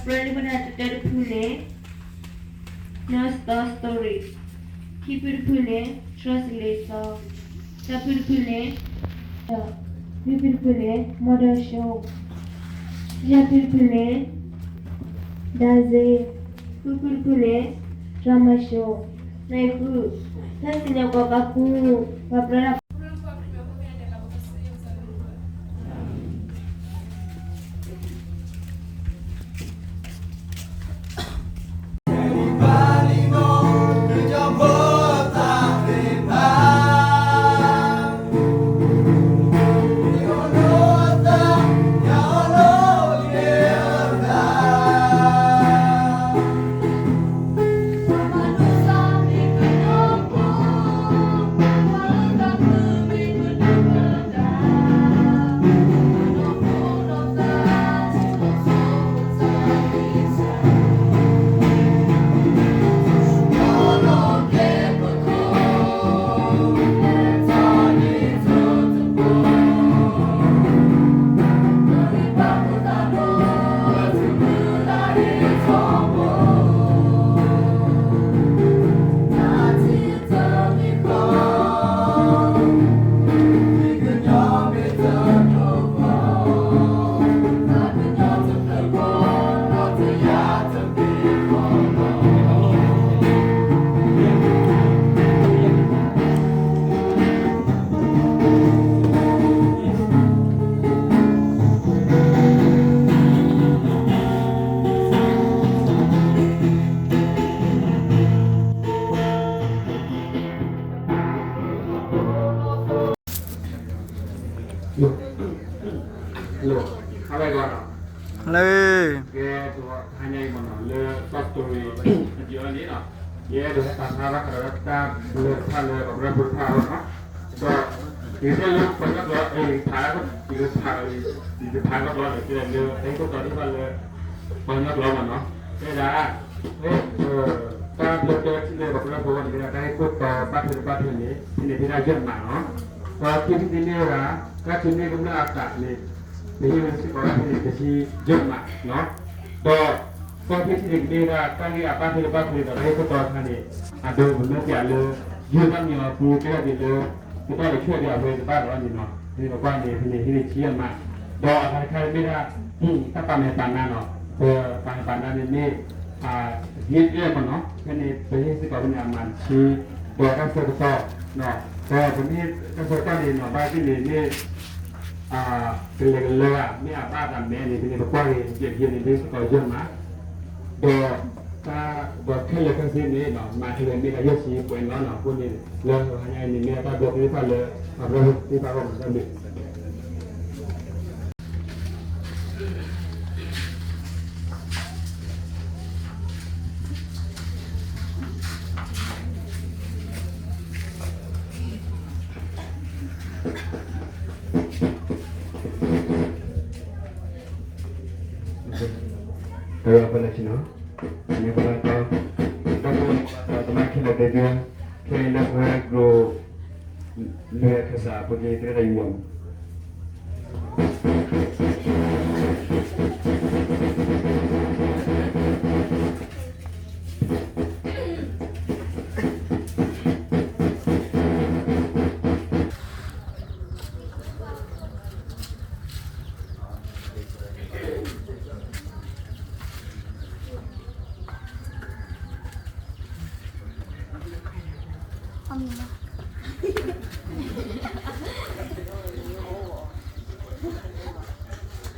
ပြၢလံပနၢ်တတၢတဖုန့ၣ် North Star Story, ခံဖုတဖုန့ၣ် Translation, သၢဖုတဖုန့ၣ် လွံၢ်ဖုတဖုန့ၣ် Model Show, ယဲၢ်ဖုတဖုန့ၣ် Dancing, ဃုဖုတဖုန့ၣ် Drama Show, နွံဖု ဖဲစံၣ်ညီၣ်ကွီၢ်ကးပူၤ ပှၤပြၢလၢ Hello, hello, ဟါလၢအဂီၢ်နီၤ, hello, ကဲ တဟါညါအံၤမ့ၢ်နီၤ လၢ Short Story အယံၤအီၤန့ၣ်နီၤ, ယအဲၣ်ဒိးဟဲပာ်ဖျါဘၣ်ဃးဒီးတၢ်ဘျၢတဖၣ်လၢပှၤကညီဖိတဖၣ်အဂီၢ်နီၤ, ဒီး ယကတဲလၢပှၤကညီကျိာ် ယကဖး, ယကဖး, ယကဖးကီၢ်ကျိာ်န့ၣ် ကဲလၢတၢ်ဟ့ၣ်ခိၣ်တီဒ်ဘၣ်လၢ ပှၤကညီကျိာ်မ့ၢ်နီၤ, တဲဒၣ် တၢ်ဘျၢတၢ်ထံၣ်လၢပှၤကညီဖိအဂီၢ်န့ၣ် ကဲဒၣ်တၢ်ဟ့ၣ်ခိၣ်တီဘၣ်ထွဲတဘၣ်ထွဲန့ၣ် ဖဲန့ၣ်ဖဲဒၣ်ယဲၢ်မးနီၤ, ဒီးခံထံၣ်တမ့ၢ်ဝဲဒၣ် တၢ်ထုးန့ၢ်ကမျၢၢ်အသးန့ၣ် ပဟ့ၣ်ဝဲစ့ၢ်ကီးဘၣ်ထွဲန့ၣ် တဆံယဲၢ်မးနီၤ, ဒီး သၢထံၣ်တထံၣ်န့ၣ် ကမ့ၢ်ဝဲဒၣ် တၢ်ဂ့ၢ်အဘၣ်ထွဲတဘၣ်ထွဲဒီးတၢ်ဟ့ၣ်ခိၣ်တီအခါန့ၣ် အဒိပမၢပၠးလၢ ယိၤဘၣ်မံၤအီၤပူၤ ကဲဒၣ်ဒ်လၢ ကဘၣ်လဲၤဆှၢဒံးအဝဲတဘၣ်ဒီးန့ၣ်နီၤ, ဖဲန့ၣ်ပကွၢ်န့ၣ် ဖဲန့ၣ်ဟ့ၣ်န့ၢ်တဆံယဲၢ်မး, ဒီးအဂၤတခါမ့ၢ်ဒၣ် တၢ်ပာ်မဲာ်ပာ်နါနီၤ, ပပာ်မဲာ်ပာ်နါန့ၣ်မ့ၢ် ဟ့ၣ်အဲၣ်မ့ၢ်နီၤ, ဖဲန့ၣ် ပဟ့ၣ်စ့ၢ်ကီးဖဲန့ၣ်အမၤတဆံ, ဒီးတၢ်ဆၢကတီၢ်, ဒီးပမ့ၢ်တၢ်ဆၢကတီၢ်န့ၣ်နီၤ ဘၣ်သ့ၣ်န့ၣ်မ့ၢ် ကလဲၤကလၢာ်ဧါ မ့ၢ်အဘၣ်သးမဲာ်န့ၣ် ဖဲန့ၣ် ပကွၢ်က့ၤ ယဲၢ်ဖဲန့ၣ် ပဟ့ၣ်စ့ၢ်ကီးယဲၢ်မး, ဒီး တၢ် ဒီးခဲလၢာ်ခဲဆ့န့ၣ်နီၤ မၤခဲလၢာ်မ့ၢ်ဒၣ်ယဲၢ်ဆံပှဲၤနီၤနီၤ, အဃိန့ၣ် လၢဟါညါအံၤန့ၣ် မ့ၢ်တၢ်ဘျၢသ့ၣ်တဖၣ်လၢ ပှၤကညီဖိသ့ၣ်တဖၣ်အဂီၢ်မးတၢ်ဘျၢ တၢ်ဖဲလၢဆ့နီၤ, မ့ၢ်ပှၤလၢတၢ်, တၢ်ဖဲလၢပှၤတၢ်သမါခဲလၢာ်တဲဒၣ်, ခဲအံၤလၢပဝဲကျိၤ, လၢခၢၣ်စးဖိန့ၣ် တရၣ်တၢ်ယူၤလီၤ.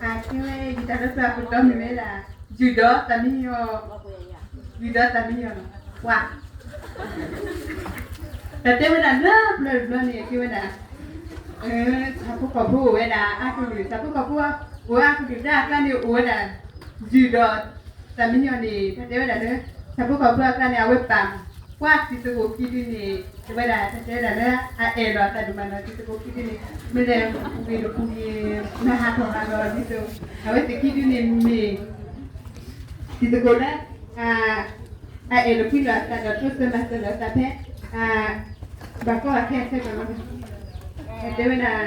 အကဲဝဲ ယတၢ်လၢပျၢ်ပတီၢ်မ့ၢ်ဝဲဒၣ် ယုၢ်ဒီးသးမံယီၤ, ယုၢ်ဒီးသးမံယီၤနီၤ, ပှၤ တၢ်တဲဝဲဒၣ်လၢပျၢၤတဘျီန့ၣ် ကဲဝဲဒၣ် ဆၣ်ဖိကီၢ်ဖိအိၣ်ဝဲဒၣ်အါကလုာ်, ဆၣ်ဖိကီၢ်ဖိအိၣ်အါကလုာ်ဒၣ်အကျါန့ၣ် အိၣ်ဝဲဒၣ် ယုၢ်ဒီးသးမံယီၤန့ၣ် တၢ်တဲဝဲဒၣ်လၢ ဆၣ်ဖိကီၢ်ဖိအကျါန့ၣ် အဝဲပာ် ကွၢ်တံၤသကိးခံဒုန့ၣ် တဲဝဲဒၣ် တၢ်တဲဝဲဒၣ်လၢ အအဲၣ်လီၤသးဒိၣ်မးနီၤ, တံၤသကိးခံဒုန့ၣ် မ့ၢ်လဲၤပူၤဂ့ၤတပူၤဂ့ၤ မၤဟးထီၣ်ဟးလီၤဒ်သိး အဝဲသ့ၣ်ခံဒုန့ၣ်မ့ၢ် တံၤသကိးလၢ အအဲၣ်လီၤကွံလီၤအသးဒီး တိစၢၤမၤစၢၤလီၤအသးဖဲ ဘၣ်ကီဘၣ်ခဲအဆၢကတီၢ်လီၤ. တဲဝဲဒၣ်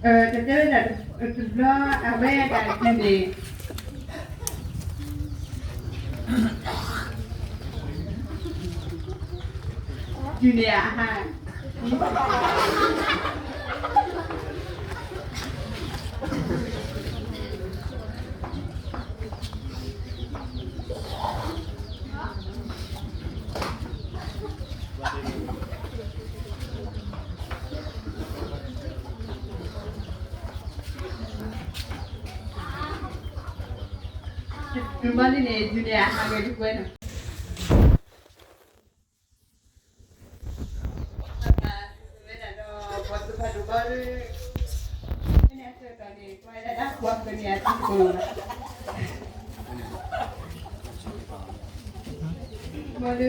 တတဲဝဲဒၣ်တဘျီ အဝဲဒၣ်ဒုးန့ၣ် ဒုးန့ၣ်အဟါ တုၤမ့ၢ်န့ၣ်န့ၣ် ဒုးန့ၣ်အဟါဂဲၤဒုးကွဲနီၤ ဝဲဒၣ်ဒီး ပှၤသုးဖးဒိၣ်ဘီဒုး န့ၣ်အဆၢကတီၢ်န့ၣ် ပှၤဒၣ်ဒၣ်ပှၤကန့ၢ်အသံကိးလီၤ ဘီဒုး အဝဲဒၣ်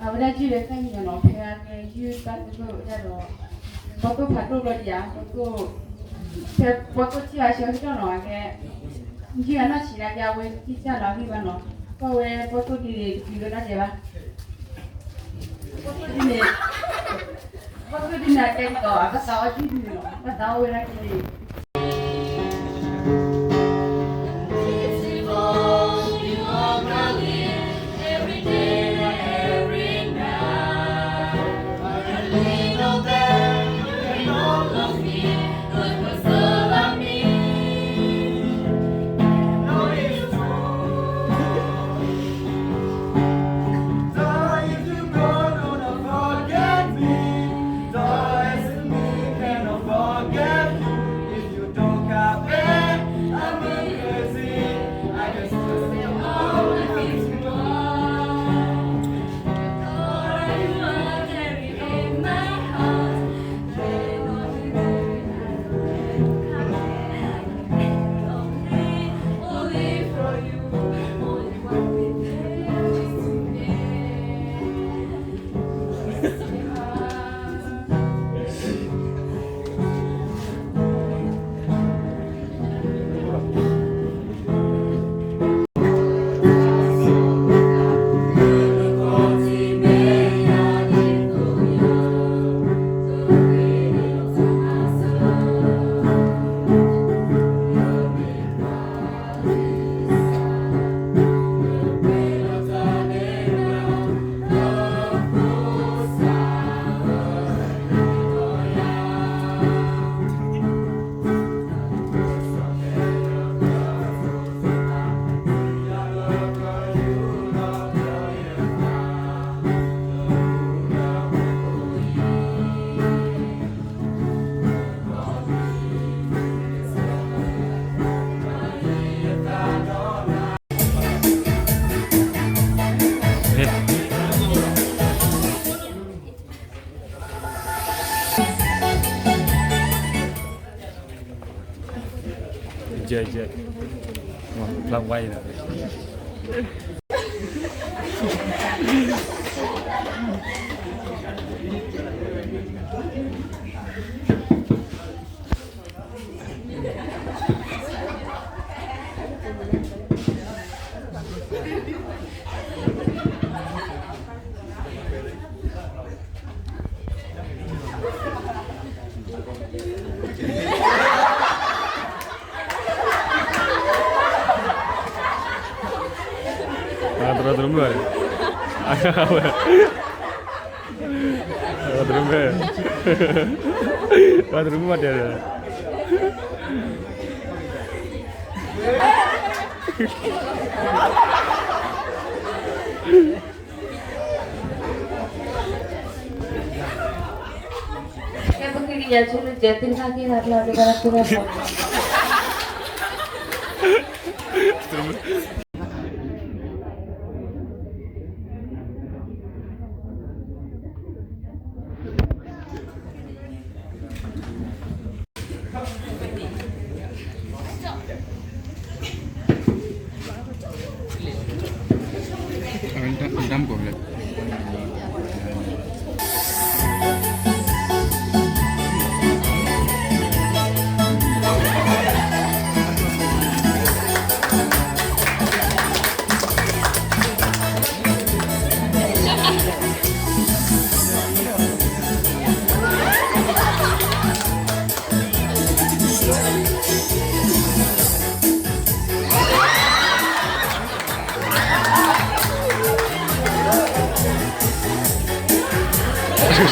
ယုၢ်လၢသၣ်မံယီၤနီၤ ဖဲအကဲယုၢ်ဘၣ်သဂၢၢ်ဝဲဒၣ်ဒီး ဘီၣ်သိၣ်ဖးဒိၣ်ဘျီဒံးဧါ ဘီၣ်သိၣ် ဖဲဘီၣ်သိၣ်ထံၣ်ဘၣ်ဆၢကတီၢ်နီၤ အကဲ ယုၢ်အနီၢ်ဆံးနာ်က့ အဝဲသ့ၣ်တၢ်လီၤဂံၢ်ဘၣ်နီၤ ကွၢ်ဝဲဘီၣ်သိၣ်ဒ်န့ၣ် တတုၤလၢတၢ်ဒဲးဘၣ် ဘီၣ်သိၣ်ဒ်န့ၣ် ဘီၣ်သိၣ်ဒ်န့ၣ် အကဲကီး အကသးအီၣ်ဒ်န့ၣ်လီၤ အကသးအီၣ်ဝဲဒၣ်က့ၤ ယဲၢ်ယဲၢ် ဖျါဝါအံၤနီၤ အသရၣ်သရၣ်မုၣ်, အသရၣ်မုၣ်, အသရၣ်မုၣ်မၤတဲဒီး ကဲ ပကက့ၤယၤဆိလၢကဲသ့ၣ်တဖၣ်က့ၤသးကျီဒီး ဘၣ်သ့ၣ်တဖၣ် အဝဲဒၣ်မ့ၢ်ကီၢ်လဲၣ်.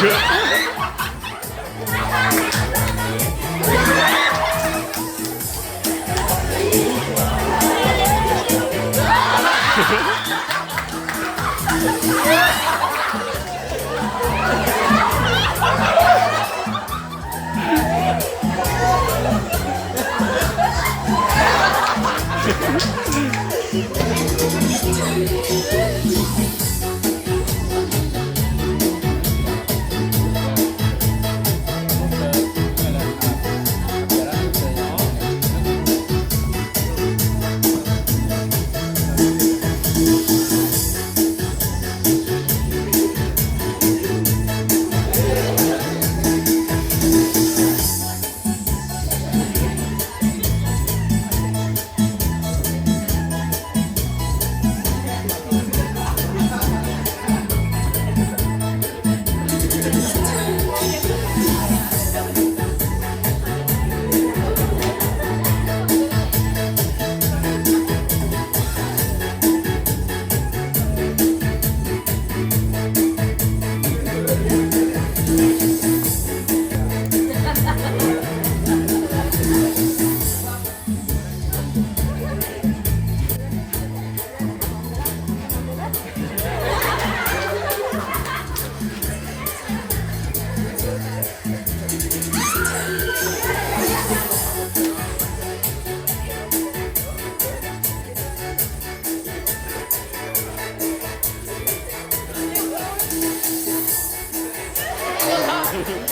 စံၣ်ညီၣ်ကွီၢ်လၢအသီ, ဒီ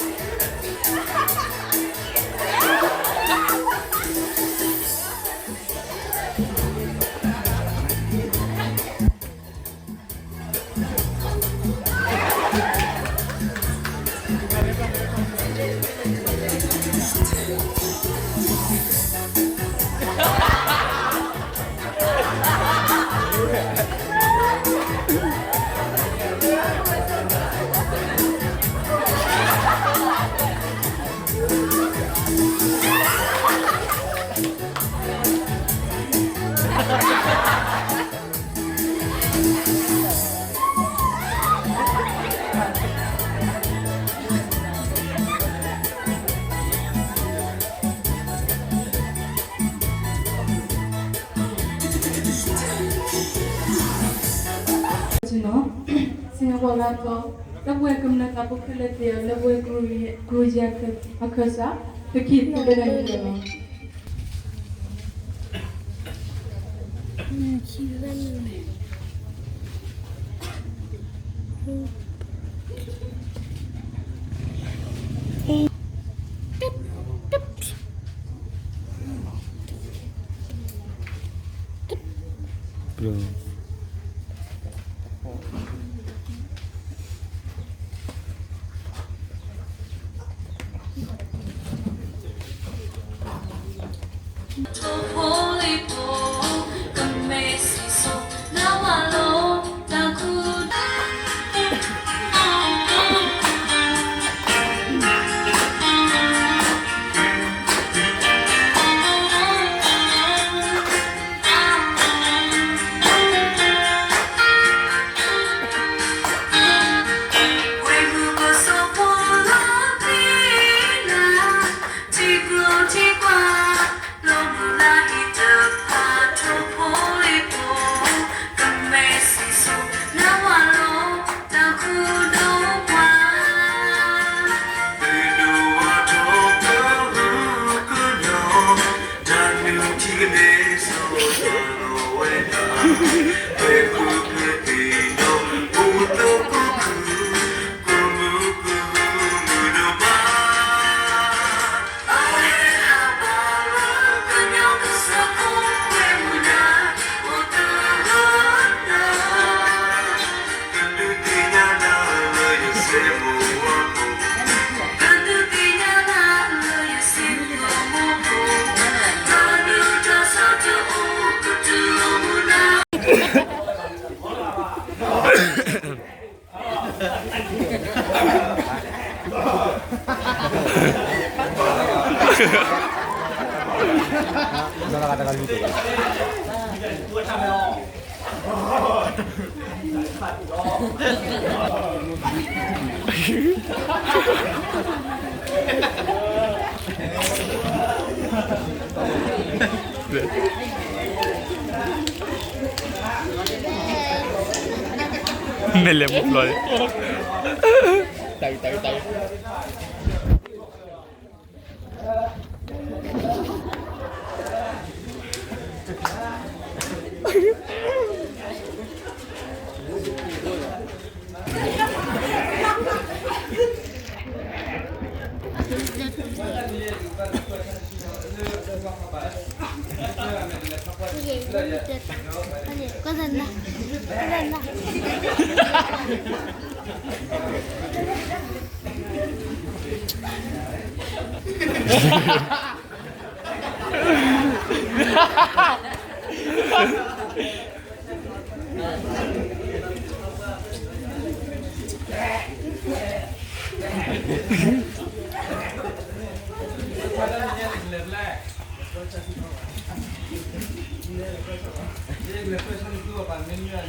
ပုၢ်ဝဲၢ်ကမျၢၢ်သးဖိခဲလၢာ်သ့ၣ်ဧၢ, လၢပဝဲကရူၢ်ယဲၢ်အခၢၣ်စး, ပကဟံးန့ၢ်တၢ်ဂ့ၢ်လၢအဂ့ၤလီၤ. မ့ၢ်လဲၤမူဖျိးန့ၣ်, တၢ်အံၤ တၢ်အံၤ တၢ်အံၤ. မ့ၢ်တဲလၢဒွဲၣ်ဆံၣ်လီၤကနါန့ၣ်နီၤ.